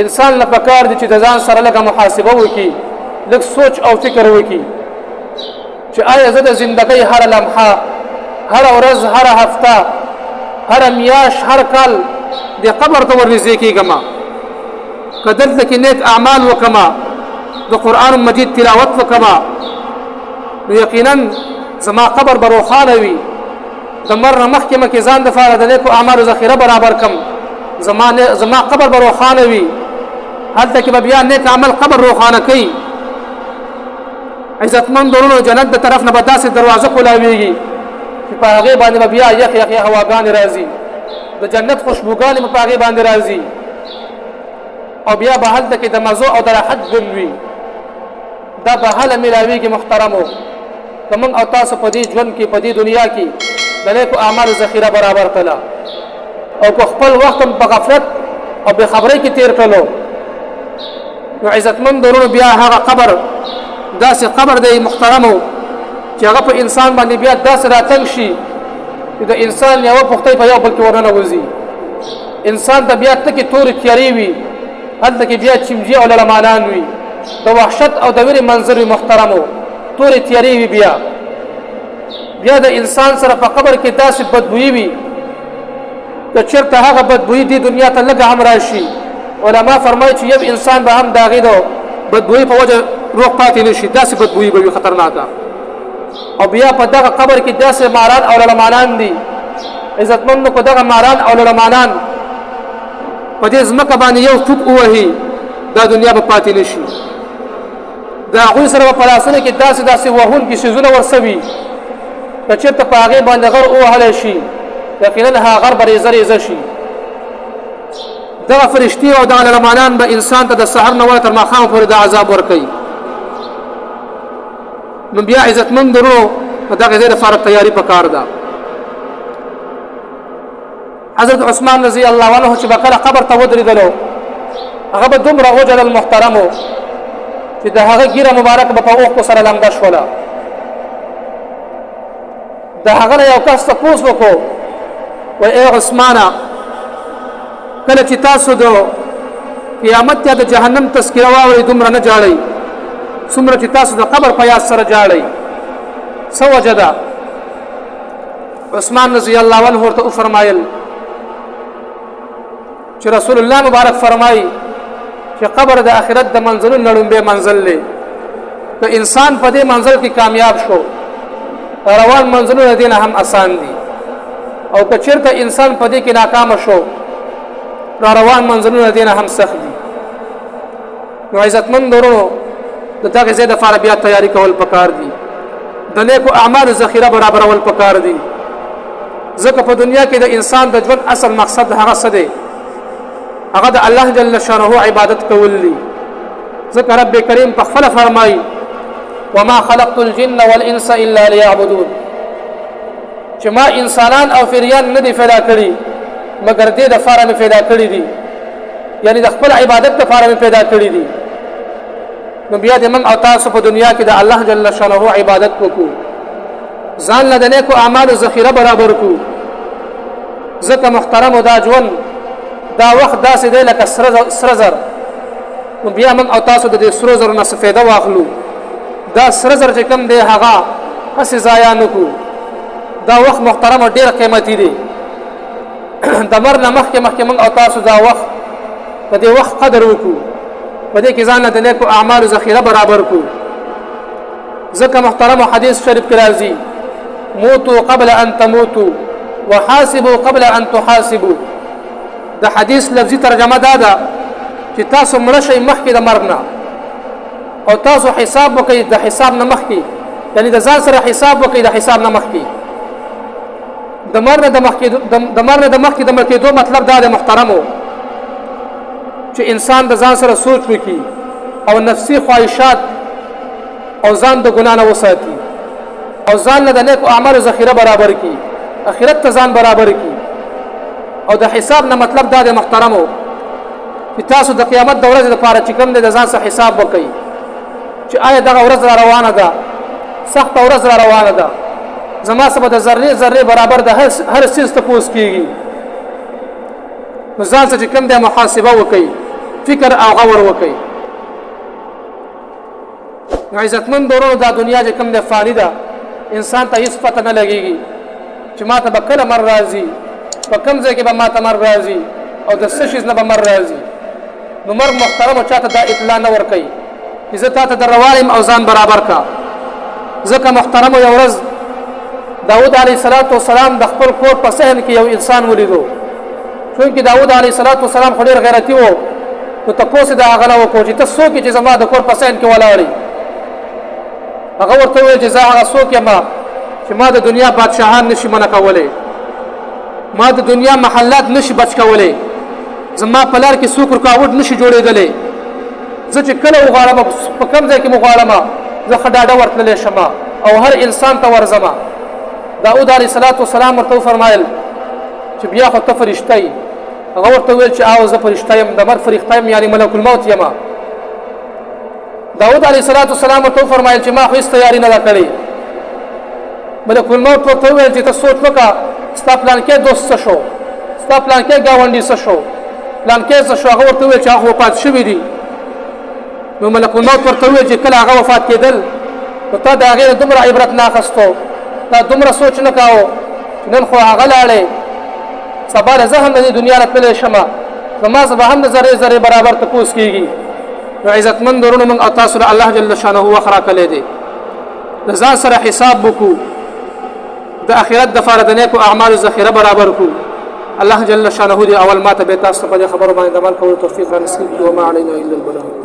انسان له پکار دي چې د ځان سره لږه محاسبه وکړي، لږ سوچ او فکر وکړي چې آیا زه د زندګۍ هره لمحه، هره ورځ، هره هفته، هره میاش، هر کال د قبر ته ورنږدې کېږم؟ که دلته کې نیک اعمال وکړم، د قرآن مجید تلاوت وکړم، نو یقینا زما قبر به روښانه وي. د مرګ نه مخکې مخکې ځان دپاره د نیکو اعمالو ذخیره برابر کړم، زما قبر به روښانه وي. هلته کې به بیا نیک عمل قبر روښانه کوي. عزتمند ورونو، جنت د طرف نه به داسې دروازه کولاویږي چې په هغې باندې به بیا یخ یخ هواګانې راځي، د جنت خوشبوګانې به په هغې باندې راځي، او بیا به هلته کې د مزو او د راحت ژوند وي. دا به هله میلاویږي محترمو که موږ او تاسو په دې ژوند کې، په دې دنیا کې د نیکو اعمالو ذخیره برابر کړله، او که خپل وخت هم په غفلت او بې خبرۍ کې تیر کړلو، نو عزتمند ورونو بیا هغه قبر داسې قبر دی محترمو چې هغه په انسان باندې بیا داسې راتنګ شي چې د انسان یوه پښتۍ په یو بل کې ورننوځي. انسان ته بیا تکې تورې تیارې وي، هلته کې بیا چمجي او لړمانان وي، د وحشت او د ویرې منظر وي محترمو، تورې تیارې وي. بیا د انسان سره په قبر کې داسې بدبویي وي که چېرته هغه بدبویي دې دنیا ته لږه هم راشي، علما فرمایي چې یو انسان به هم د هغې د بدبویي په وجه روغ پاتې نه شي، داسې بدبویي به وي خطرناکه. او بیا په دغه قبر کې داسې ماران او لړمانان دي عزتمندو، که دغه ماران او لړمانان په دې ځمکه باندې یو ټوک ووهي، دا دنیا به پاتې نه شي. د هغوی سره به په لاسونو کې داسې داسې وهونکي څیزونه ورسوي که چېرته په هغې باندې غر ووهلی شي، یقینا هغه غر به ریزه ریزه شي. دغه فرشتې او دغه لړمانان به انسان ته د سحر نه وله تر ماښامه پورې د عذاب ورکوي. نو بیا عزتمند ورونو په دغه ځای لپاره تیاری پکار ده. حضرت عثمان رضی الله عنه چې به کله قبر ته ودرېدلو، هغه به دومره وژړل محترمو چې د هغه ږیره مبارک به په اوښکو سره لمده شوله. د هغه نه یو کس تپوس وکړو، وایي ای عثمانه، کله چې تاسو د قیامت یا د جهنم تذکره واورئ دومره نه ژاړئ څومره چې تاسو د قبر په یاد سره ژاړئ، څه وجه ده؟ عثمان رضی الله عنه ورته وفرمایل چې رسول الله مبارک فرمایي چې قبر د آخرت د منزلونو لړومبی منزل دی. که انسان په دې منزل کې کامیاب شو، روان منزلونه دې نه هم اسان دي، او که چېرته انسان په دې کې ناکام شو، را روان منزلونه دې نه هم سخت دي. نو عزتمند ورونو، د دغه ځای دپاره بیا تیاری کول پکار دي، د نیکو اعمالو ذخیره برابرول پکار دي. ځکه په دنیا کې د انسان د ژوند اصل مقصد هغه څه دی؟ هغه د الله جل شانه عبادت کول دي. ځکه رب کریم په خپله فرمایي وما خلقت الجن والانس الا ليعبدون، چې ما انسانان او فریان نه دي پیدا کړي مګر دې دپاره مې پیدا کړي دي، یعنی د خپل عبادت دپاره مې پیدا کړي دي. نو بیا دې موږ او تاسو په دنیا کې د الله جل شانه عبادت وکړو، ځان له د نیکو اعمالو ذخیره برابر کړو. ځکه محترمو دا ژوند دا وخت داسې دی لکه سره زر. نو بیا موږ او تاسو د دې سرو زرو نه څه فایده واخلو؟ دا سره زر چې کوم دی هغه هسې ضایع نه کړو. دا وخت محترمو ډېر قیمتي دی. د مرګ نه مخکې مخکې موږ او تاسو دا وخت په دې وخت قدر وکړو، په دې کې ځان له د نیکو اعمالو ذخیره برابر کړو. ځکه محترم حدیث شریف کې راځي موتو قبل ان تموتو وحاسبوا قبل ان تحاسبوا. د حدیث لفظي ترجمه دا ده چې تاسو مړه شئ مخکې د مرګ نه، او تاسو حساب وکړئ د حساب نه مخکې، یعنی د ځان سره حساب وکړئ د حساب نه مخکې. د مرګ نه د مخکې د مرګ نه د مخکې د مړ کېدو مطلب دا دی محترمو چې انسان د ځان سره سوچ وکړي او نفسي خواهشات او ځان د ګناه نه وساتي او ځان له د نیکو اعمالو ذخیره برابر کړي، اخرت ته ځان برابر کړي. او د حساب نه مطلب دا دی محترمو چې تاسو د قیامت د ورځې لپاره چې کوم دی د ځان سره حساب وکړئ چې آیا دغه ورځ را روانه ده، سخته ورځ را روانه ده، زما څخه به د ذرې ذرې برابر د هر څیز تپوس کېږي. نو ځان څخه چې کوم دی محاسبه وکړئ، فکر او غور وکړئ. نو عزتمند ورونو، دا دنیا چې کوم ده فانی ده، انسان ته هیڅ پته نه لګیږي چې ما ته به کله مرګ راځي، په کوم ځای کې به ما ته مرګ راځي او د څه شي نه به مرګ راځي. نو مرګ محترم چاته دا اطلاع نه ورکوي چې زه تاته در روان یم او ځان برابر کا. ځکه محترم یو ورځ داود علیه السلام د خپل کور په صحن کې یو انسان ولیدو. چونکې داود علیه السلام خو ډېر غیرتي و، نو تپوس یې د هغه نه وکړو چې ته څوک یې چې زما د کور په صحن کې ولاړ یې؟ هغه ورته وویل چې زه هغه څوک یم چې ما د دنیا بادشاهان نشي منع کولی، ما د دنیا محلات نشي بچ کولی، زما په لار کې څوک رکاوټ نشي جوړېدلی، زه چې کله وغواړم په کوم ځای کې مو غواړم زه ښه ډاډه ورتللی شم او هر انسان ته ورځم. داود علیه السلام ورته وفرمایل چې بیا خو ته فرشته یې. هغه ورته وویل چې آو زه فرشته یم، د مرګ فرښته یم، یعنې ملک الموت یم. داود علیه السلام ورته وفرمایل چې ما خو هېڅ تیاري نه ده کړې. ملک الموت ورته وویل چې ته سوچ وکړه، ستا پلانکی دوست څه شو، ستا پلانکی ګاونډي څه شو، پلانکی څه شو؟ هغه ورته وویل چې هغه وفات شوي دي. نو ملک الموت ورته وویل چې کله هغه وفات کېدل نو تا د هغې نه دومره عبرت نه اخیستو، تا دومره سوچ نه کاوه چې نن خو هغه لاړی، سبا له زه هم د دې دنیا نه تللی شم، زما څخه به هم د ذرې ذرې برابر تپوس کېږي. نو عزتمند ورونو، موږ او تاسو له الله جل شانه وخت راکړی دی، د ځان سره حساب وکړو، د آخرت د فاره د نیکو اعمالو ذخیره برابر کړو. الله جل شانه دې اول ماته به تاسو په دې خبرو باندې عمل کولو توفیق را نصیب کړي. وما علينا الا البلاغ.